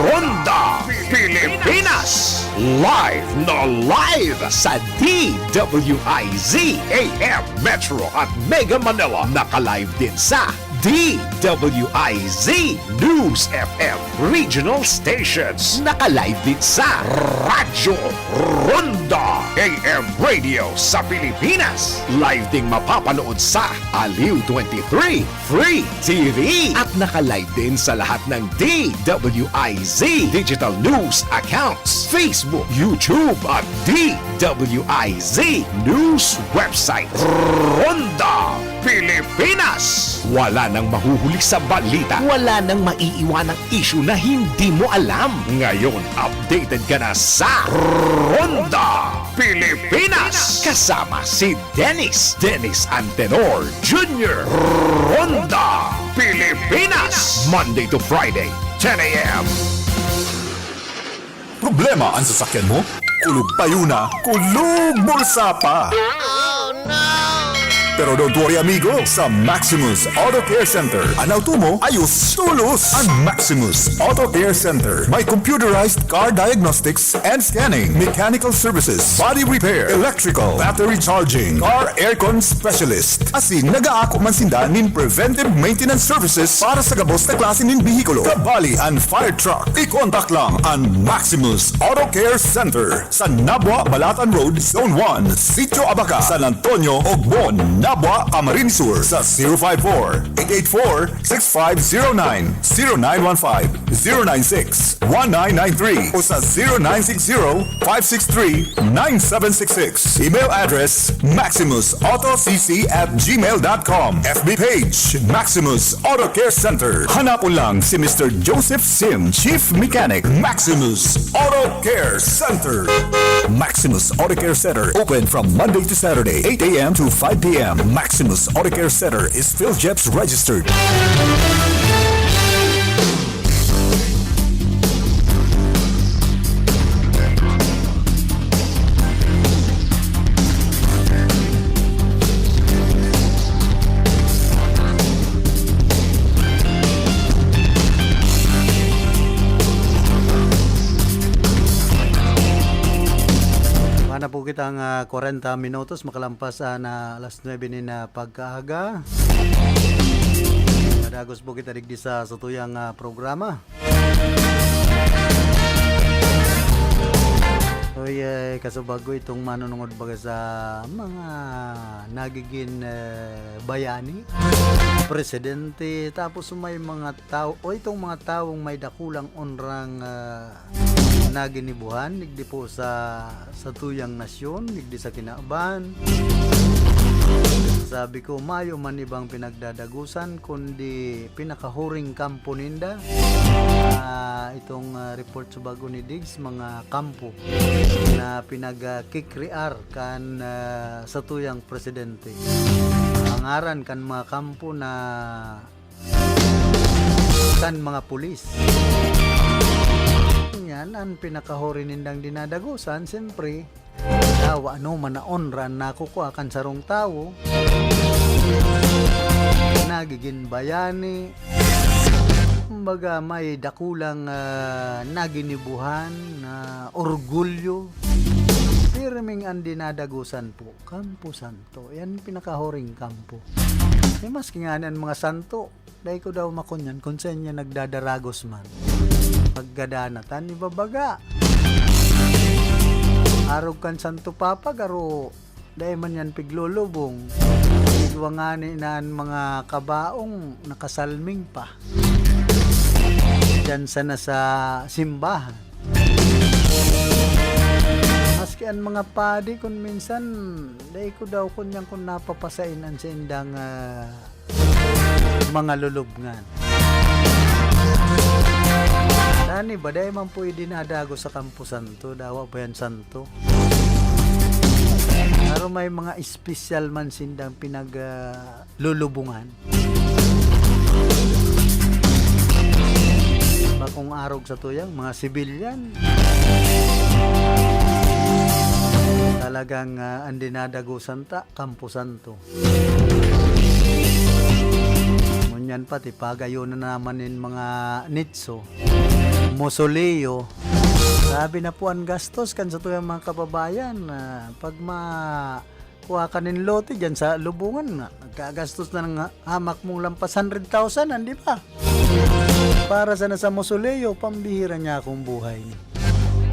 Ronda Pilipinas. Live na live sa D W I Z A M Metro at Mega Manila. Naka-live din sa D W I Z News F M Regional Stations. Naka-live din sa Radyo Ronda A M Radio sa Pilipinas. Live ding mapapanood sa Aliw twenty-three Free T V. At naka-live din sa lahat ng D W I Z digital news accounts, Facebook, YouTube at D W I Z News website. Ronda Pilipinas. Wala nang mahuhuli sa balita. Wala nang maiiwanang isyu na hindi mo alam. Ngayon, updated ka na sa Ronda Pilipinas. Kasama si Dennis, Dennis Antenor Junior. Ronda Pilipinas. Monday to Friday, ten a m. Problema an sasakyan mo? Kulog payo na, kulog bulsa pa. Pero don't worry, amigo. Sa Maximus Auto Care Center, an auto mo ayos tolos. An Maximus Auto Care Center may computerized car diagnostics and scanning, mechanical services, body repair, electrical, battery charging, car aircon specialist. Asin nag-aako man sinda nin preventive maintenance services para sa gabos na klase nin behikulo. Kabali an fire truck. I-contact lang an Maximus Auto Care Center sa Nabua, Balatan Road, Zone one, Sitio Abaca, San Antonio, Ogbon, Nabua, Camarines Sur sa zero five four, eight eight four, six five zero nine, zero nine one five, zero nine six, one nine nine three o sa zero nine six zero, five six three, nine seven six six. Email address, maximus auto c c at gmail dot com. F B page, Maximus Auto Care Center. Hanapon lang si Mister Joseph Sim, Chief Mechanic, Maximus Auto Care Center. Maximus Auto Care Center, open from Monday to Saturday, eight a m to five p m. Maximus Auto Care Center is PhilGEPS registered. Mana po kitang, ah, kwarenta minutos makalampas, ah, na alas nuebe nin, ah, pagkaaga. Nadagos po kita digdi sa satuyang, ah, programa. Uy, eh, kasubago itong manunungod baga sa mga nagiging, eh, bayani, presidente, tapos may mga tao, o itong mga taong may dakulang onrang, ah, naginibuhan, digdi po sa, sa tuyang nasyon, digdi sa kinaban. Sabi ko, mayo man ibang pinagdadagosan, kundi pinakahuring kampo ninda. Ah, itong, ah, report sa bago ni Diggs, mga kampo na pinagkikrear kan, ah, satuyang presidente. Ang ngaran kan mga kampo na kan mga pulis. Yan ang pinakahuri nindang dinadagosan, siyempre. Dawa ano man na onra na kukua kan sarong tawo, nagigin bayani, kumbaga, may dakulang, ah, naginibuhan na orgulyo. Pirming ang dinadagosan po, Kampo Santo. Yan pinakahuring kampo. Eh, maski nga ang mga santo, dai ko daw makunyan kung saan niya nagdadaragos man. Paggadanatan, ibabaga. Arog kan Santo Papa, garo, dai man yan piglulubong. Igwa ngani na an mga kabaong nakasalming pa. Diyan sana sa simbahan. Maski an mga padi, kun minsan, dai ko daw kunyan kun napapasain an saindang, ah, mga lulubngan. Dani ba, dai man po idinadago sa Kampo Santo, dawa pa yan santo. Pero may mga espesyal man sindang pinag, ah, lulubungan. Bakong arog sa tuyang, mga sibilyan. Talagang, ah, ang dinadagosan ta, Kampo Santo. Ngunyan pati pagayo na naman nin mga nitso, mausoleo. Grabe na po ang gastos kan sa tuyang mga kababayan. Ah, pag ma-, kuha ka nin lote dyan sa lubungan na, nagkagastos na ng ha-, hamak mong lampas hundred thousand, di ba? Para sana sa mausoleo, pambihira niya akong buhay.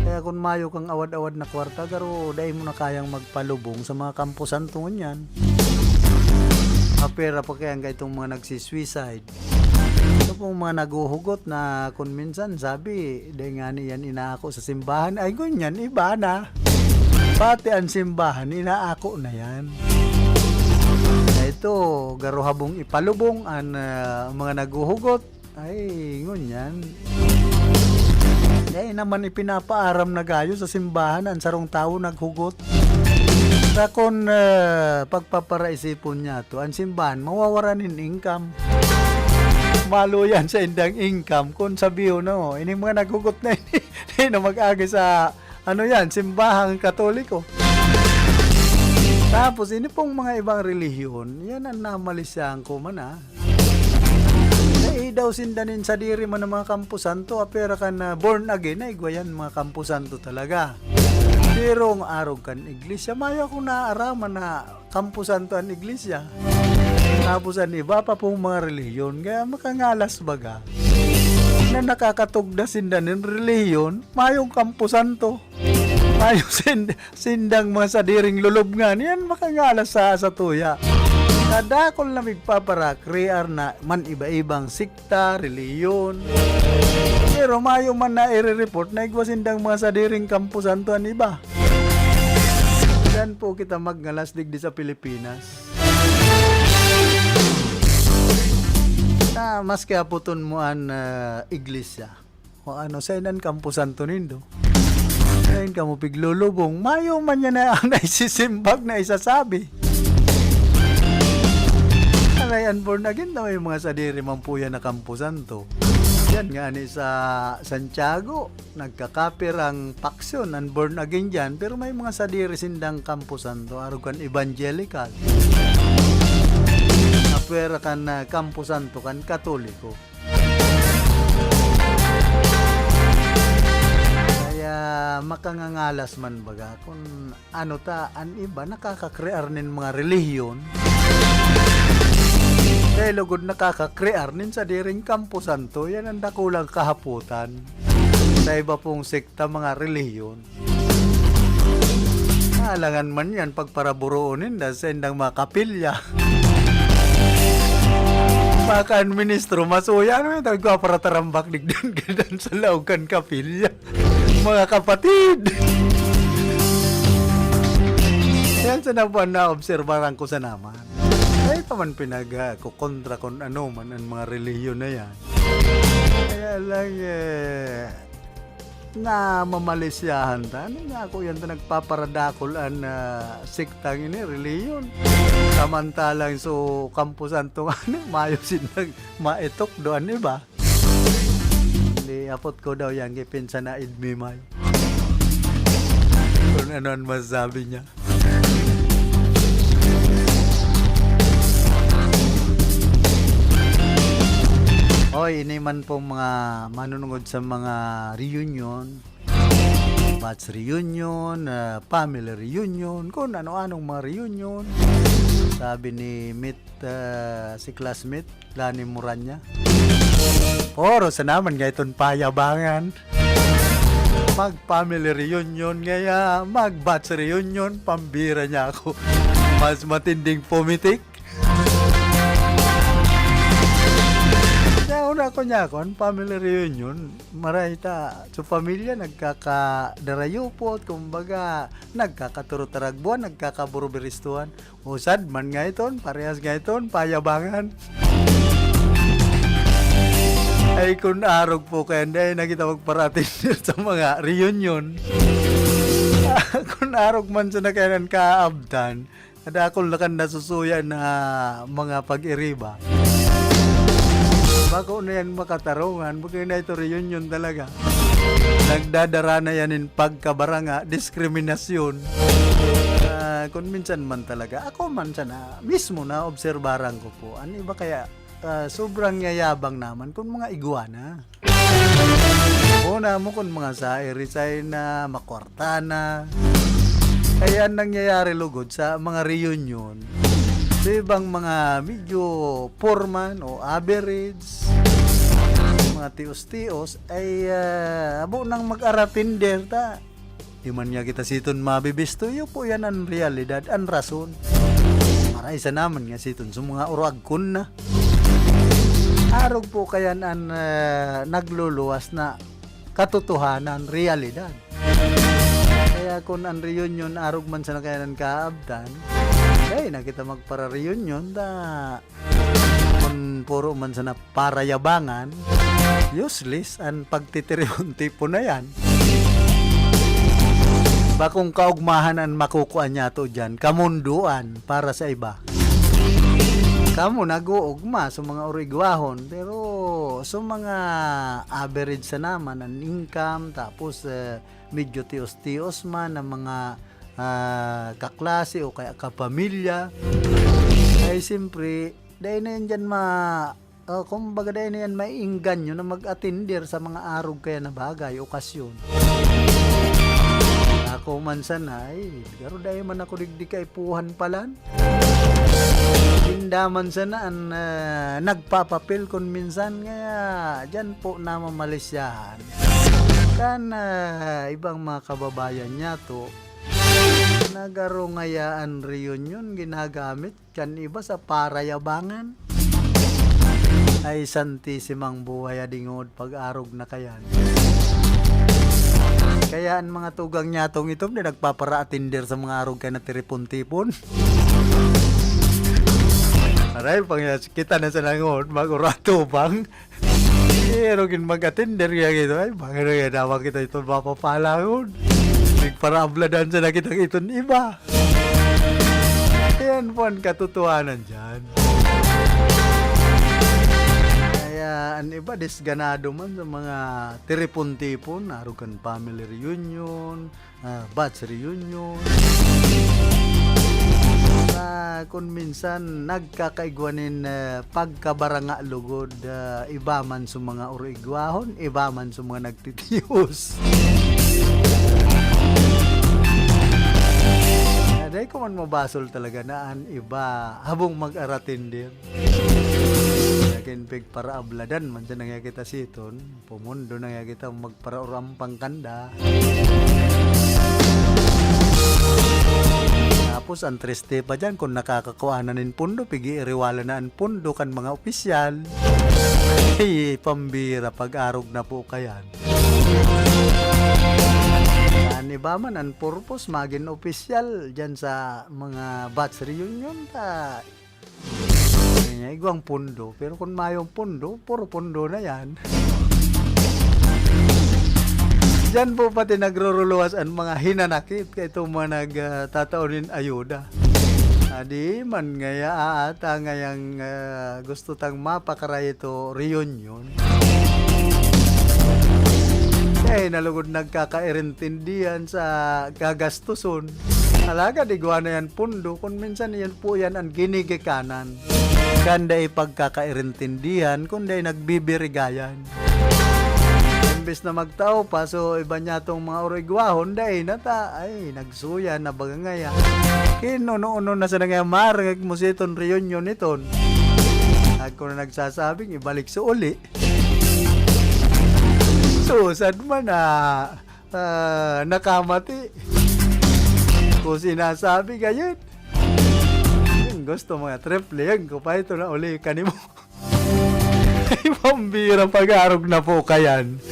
Kaya kun mayo kang awad-awad na kwarta, garo, dai mo na kayang magpalubong sa mga kamposanto ngunyan. Mapera pa kaya ang kaitong mga nagsiswisa. Ito pong mga naghuhugot na kun minsan sabi, "Dai ngani yan inaako sa simbahan." Ay, ngunyan, iba na. Pati ang simbahan, inaako na yan. Na ito, Garo habong ipalubong an, ah, mga naghuhugot. Ay, ngunyan. Dai naman ipinapaaram na gayo sa simbahan an sarong tawo naghugot. Sa kun, ah, pagpaparaisipon niya to, an simbahan mawawara nin income. Maluyan sa indang income kun sabihon na, oh, ining mga naghugot na ini, di na mag-agi sa, ano yan, simbahang Katoliko. Tapos, ini pong mga ibang relihiyon, yan ang namalisyahan ko man, ah. Dai daw sinda nin sadiri man ang mga kamposanto, apera kan, ah, born again, na igwa yan, mga kamposanto talaga. Pero ang arog kan iglesia, mayo akong naaaraman na kamposanto an iglesia. Tapos an iba pa pong mga relihiyon, kaya makangalas baga na nakakatugda sinda nin relihiyon, mayong kamposanto. Mayo sind-, sindang mga sadiring lulubngan. Yan makangalas sa, sa tuya. Kadakol na migpaparakrear na man iba-ibang sikta, relihiyon. Pero mayo man na ire-report na igwa sindang mga sadiring kamposanto an iba. Diyan po kita magngalas digdi sa Pilipinas. Na maski apoton mo an, ah, iglesia, o ano, saen an kamposanto nindo? Saen kamo piglulubong? Mayo man yan na naisisimbag na isasabi. Aray, an born again na may mga sadiri man po yan na kamposanto. Yan nga ni sa Santiago, nagkakapirang paksyon an born again diyan, pero may mga sadiri sindang kamposanto, arog kan evangelical. Apwera kan, ah, kamposanto kan Katoliko. Kaya makangangalas man baga kun ano ta, an iba nakakakrear nin mga relihiyon. Dai lugod nakakakrear nin sadiring kamposanto, yan ang dakulang kahapotan. Sa iba pong sekta, mga relihiyon. Alangan man yan, pagparaburoon ninda sa indang mga kapilya. Baka an ministro, masuya, ano yan, tawag ko, aparatarambak, digdan, digdan sa laog kan kapilya. Mga kapatid! Yan sa nabuan na obserbaran ko sa naman. Ay, pa man pinag, ah, kukontra kun ano man ang mga relihiyon na yan. Kaya lang, eh, namamalisyahan ta. Ano nga ako yan ta nagpaparadakol an, ah, sektang ini, relihiyon. Samantalang so, kamposanto nga ni, mayo sindang maitok do an iba. Hindi, apot ko daw yan, kay pinsan na Edmimay. Kung ano ang masasabi niya. Oy, ini man pong mga manunungod sa mga reunion, batch reunion, ah, family reunion, kung ano-anong mga reunion. Sabi ni Mit, ah, si classmate, Lani Moranya. Puro sa naman nga itong payabangan. Mag-family reunion ngaya, mag-batch reunion, pambira niya ako. Mas matinding pumitik. Nauna ko niya ako, ang family reunion, maray ta, sa pamilya, nagkakadarayupot, kumbaga, nagkakaturutaragbuan, nagkakaburubiristuhan. Usad man nga iton, parehas nga iton, payabangan. Ay, kun arog po kaya, dai na kita magparatinir sa mga reunion. Kun arog man sa nakayanan kaabtan, dakul na kan nasusuya na mga pag-iriba. Bako na yan makatarungan, bako na ito reunion talaga. Nagdadara na yan in pagkabaranga, diskriminasyon. Ah, kung minsan man talaga, ako man sana, mismo na obserbaran ko po. Ano iba kaya, ah, sobrang yayabang naman kung mga iguana. Una mo kung mga sa irisay na, makwarta na. Kaya ang nangyayari lugod sa mga reunion, sa ibang mga medyo poor man o average, mga tios-tios, ay, ah, abo nang mag-aratinder ta. Di man niya kita siton mabibisto, iyo po yan ang realidad, ang rason. Maray sa naman nga siton sa mga uragkon na. Arog po kayan an, ah, nagluluwas na katotohanan, realidad. Kaya kun an reunion arog man sa nakayanan kaabtan, Ay, na kita magpara-reunion, da. Kun puro man sana parayabangan, useless an pagtitiripon-tipon na yan. Bakong kaugmahan an makukua niyato diyan, kamundoan para sa iba. Kamo nag-uugma sa mga urigwahon, pero sa mga average sana man an income, tapos, eh, medyo tios-tios man ang mga, ah, kaklase o kaya kapamilya, ay siyempre, dai na yan diyan ma-, ah, kumbaga, dai na yan maiengganyo na mag-atender sa mga arog kaya na bagay, okasyon. Ako man sana, ay, garo dai man ako digdi kaipuhan palan. Sinda man sana an, ah, nagpapapil kun minsan, kaya diyan po namamalisyahan. Kan, ah, ibang mga kababayan niyato, na garo ngaya an reunion ginagamit kan iba sa parayabangan. Ay, santisimang buhay, adingod, pag-arog na kayan. Kaya an mga tugang niyatong itom na nagpapara-atender sa mga arog kaya na tiripon-tipon. Aray, pang-, kita na sa nangon, mag-uratubang. Pero kin mag-atender kaya gito, ay, bakit na kaya dapat kita ito mapapalangon? Nagparaabladan sa nakita iton iba. Yan po ang katotohanan dyan. Kaya an iba, disganado man sa mga tiripon-tipon, arog kan family reunion, ah, batch reunion. Na kun minsan nagkakaigwa nin, ah, pagkabaranga lugod, ah, iba man sa mga uruigwahon, iba man sa mga nagtitios. Ah, dai ko man mabasol talaga na an iba habong mag-aratindir. Lakin pigparaabladan man sa nangyakita siton. Pumundo na nga kita magparaurampang kanda. Tapos, ang triste pa dyan, kung nakakakua na nin pundo, pig-iiriwala na ang pundo kan mga opisyal. Ay, pambira, pag-arog na po kayan. An iba man, ang purpose, magin opisyal dyan sa mga batch reunion, ta Kaya igwang pundo, pero kung mayong pundo, puro pundo na yan. Diyan po pati nagruruluwas ang mga hinanakit kay itong mga nag, ah, tatao nin ayuda. Adi man ngaya aata ngayang, ah, gusto tang mapakaray ito reunion. Eh, nalugod nagkakairintindihan sa gagastuson. Alagad igwa na yan pundo, kun minsan iyan po yan an ginigikanan. Kan dai pagkakairintindihan, kun dai nagbibirigayan. Imbes na magtao pa, so iba niya tong mga urigwahon, dai na ta, ay, nagsuya na baga ngaya. Kinuno-uno na sa nangyamari, mo si iton reunion iton. Ako na nagsasabing, ibalik sa uli. Susad man na, ah, nakamati. Kung sinasabi gayon, yung gusto mga triple, yan ko pa ito na uli kanimo. Ay, pambira, pag-arog na po kayan.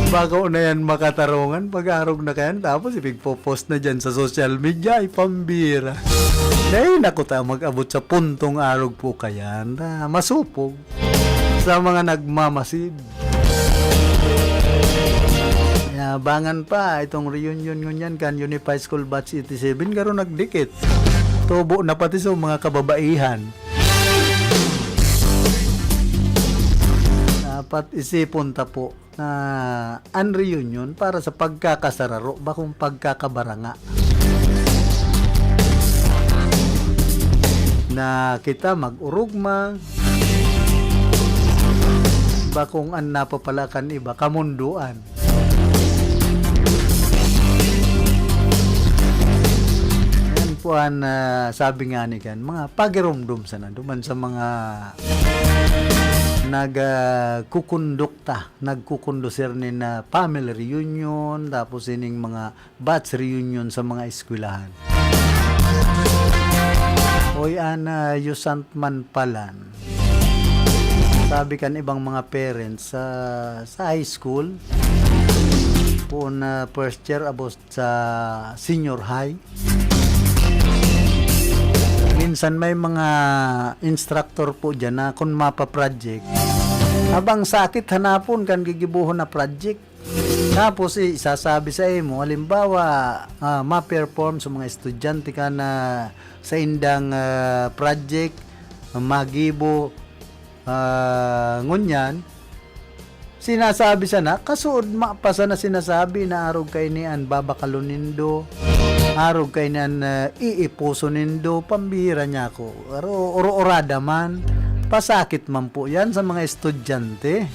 Bago na yan makatarungan, pag-arog na kayan, tapos ipigpo-post na dyan sa social media, ay pambira. Ay, naku ta, mag-abot sa puntong arog po kayan. Ah, masupog sa mga nagmamasid. Yabangan pa itong reunion ngunyan kan Unified School Batch eighty-seven, garo nagdikit. Tubo na pati sa mga kababaihan. Dapat isipon ta po na an reunion para sa pagkakasararo, bakong pagkakabaranga. Na kita mag-urugma, bakong an napapala kan iba, kamundoan. Yan po an, ah, sabi nga ni kan, mga pagirumdom sana duman sa mga nag, ah, kukundukta, nagkukondusir nin, ah, family reunion, tapos ining mga batch reunion sa mga eskwelahan. Oy, an, ah, Yusant man palan. Sabi kan ibang mga parents sa, sa high school, poon na first year, abot sa senior high. Kan may mga instructor po diyan na kun mapa-project, habang sakit hanapon kan gigibohon na project. Tapos, eh, isasabi sa imo, halimbawa, ah, ma-perform sa mga estudyante ka na sa indang, ah, project, magibo, ah, ngunyan, sinasabi sana, kasuod ma pa sana sinasabi na arog kaini an babakalon nindo, arog kaini an, ah, iipuson nindo, pambihira niya ako. Aro-, oro-orada man, pasakit man po yan sa mga estudyante.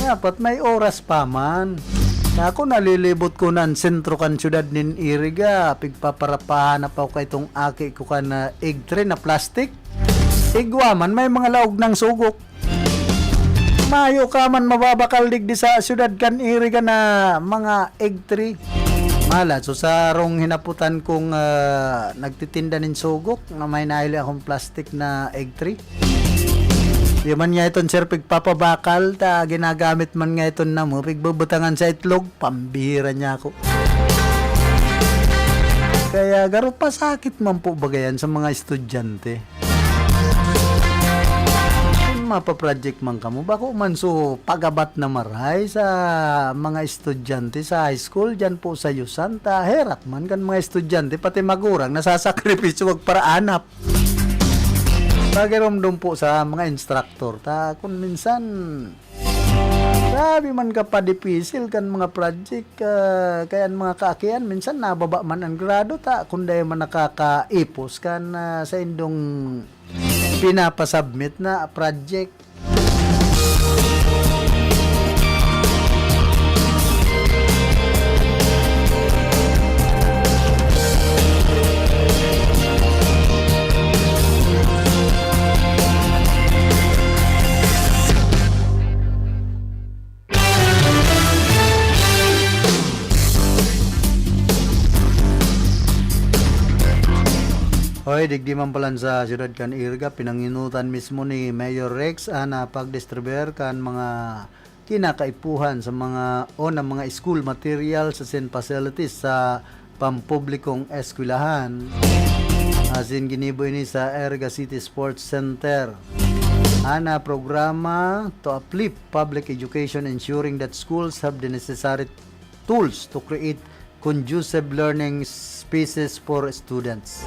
Dapat may oras pa man. Ako, nalilibot ko na an sentro kan syudad nin Iriga, pigpaparapahanap ako kaitong aki ko kan, ah, egg tray na plastic. Igwa man, may mga laog ng sugok. Mayo ka man mababakal digdi sa syudad kan Iriga na mga egg tray. Mala, so sarong hinaputan kong, ah, nagtitinda nin sugok na may nahili akong plastic na egg tray. Di man nga iton, sir, pigpapabakal, ta ginagamit man nga iton na mo, pigbubutangan sa itlog, pambihira niya ako. Kaya garo pasakit man po bagayan sa mga estudyante. Kung mapa-project man kamo, bako man so pagabat na maray sa mga estudyante sa high school, dyan po sa Yusan, ta herak man kan mga estudyante, pati magurang, nasasakripisyo magparaanap. Pagiromdom po sa mga instructor, ta kung minsan, grabe man ka pa dipisil kan mga project, ah, kaya ang mga kaakian, minsan nababa man ang grado, ta kung dai man nakakaipos kan, ah, sa indong pinapasubmit na project. Hoy, digdi man palan sa siyudad kan Iriga, pinanginutan mismo ni Mayor Rex an, ah, pagdistribuer kan mga kinakaipuhan sa mga, o ng mga school materials asin facilities sa pampublikong eskwelahan. Asin ginibo ini sa Iriga City Sports Center. Ana programa to uplift public education, ensuring that schools have the necessary tools to create conducive learning spaces for students.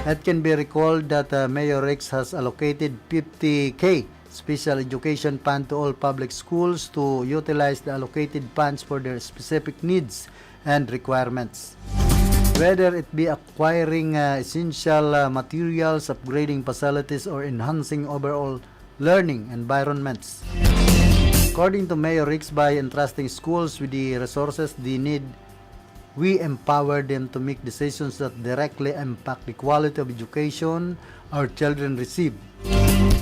It can be recalled that, uh, Mayor Rex has allocated fifty K special education fund to all public schools to utilize the allocated funds for their specific needs and requirements. Whether it be acquiring, uh, essential, uh, materials, upgrading facilities, or enhancing overall learning environments. According to Mayor Rex, by entrusting schools with the resources they need, we empower them to make decisions that directly impact the quality of education our children receive.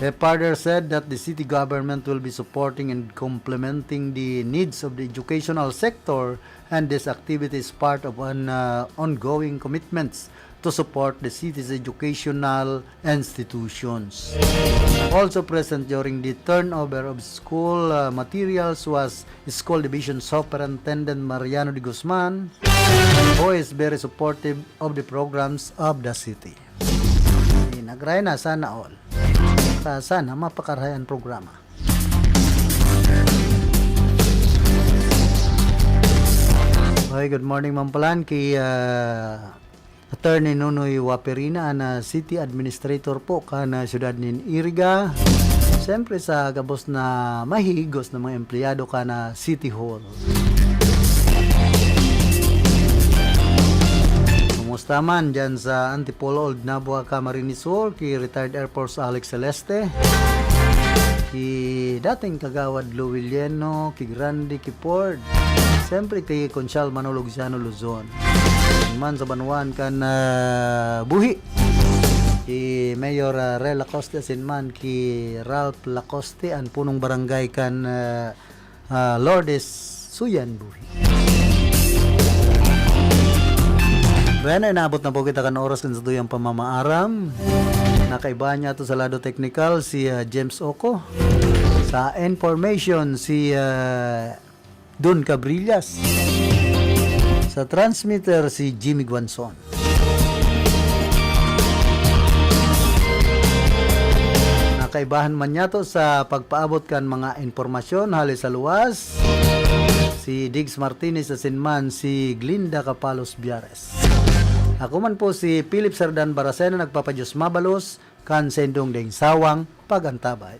He further said that the city government will be supporting and complementing the needs of the educational sector, and this activity is part of an, uh, ongoing commitments to support the city's educational institutions. Also present during the turnover of school, uh, materials was School Division Superintendent Mariano de Guzman, who is very supportive of the programs of the city. Nagray na, sana all. Sa, sana mapakarahay ang programa. Okay, good morning, Ma'am Palan. Ki, ah, Attorney Nonoy Waperina, an, ah, City Administrator po kan, ah, siyudad nin Iriga. Siyempre, sa gabos na mahigos na mga empleyado kan, ah, City Hall. Kumusta man dyan sa Antipolo, Old Nabua, Camarines Sur, ki Retired Air Force Alex Celeste, ki dating Kagawad Lou Villeno, ki Grande, ki Ford. Siyempre, ki Konsyal Manolo Luciano Luzon. Man sa banwaan kan, ah, buhi. Ki Mayor, ah, Rel Lacoste, asin man ki Ralph Lacoste, an punong barangay kan, ah, ah, Lourdes, Suyan, Buhi. Bueno, inabot na po kita kan oras kan satuyang pamamaaram. Nakaiba niya to sa lado teknikal si, ah, James Oco. Sa information, si, ah, Don Cabrillas. Sa transmitter, si Jimmy Guanzon. Kaibahan man niyato sa pagpaabot kan mga impormasyon hali sa luwas, si Diggs Martinez asin man si Glinda Capalos Biares. Ako man po si Philip Sardan Baracena, nagpapadiyos mabalos kan saindong ding sawang pag-antabay.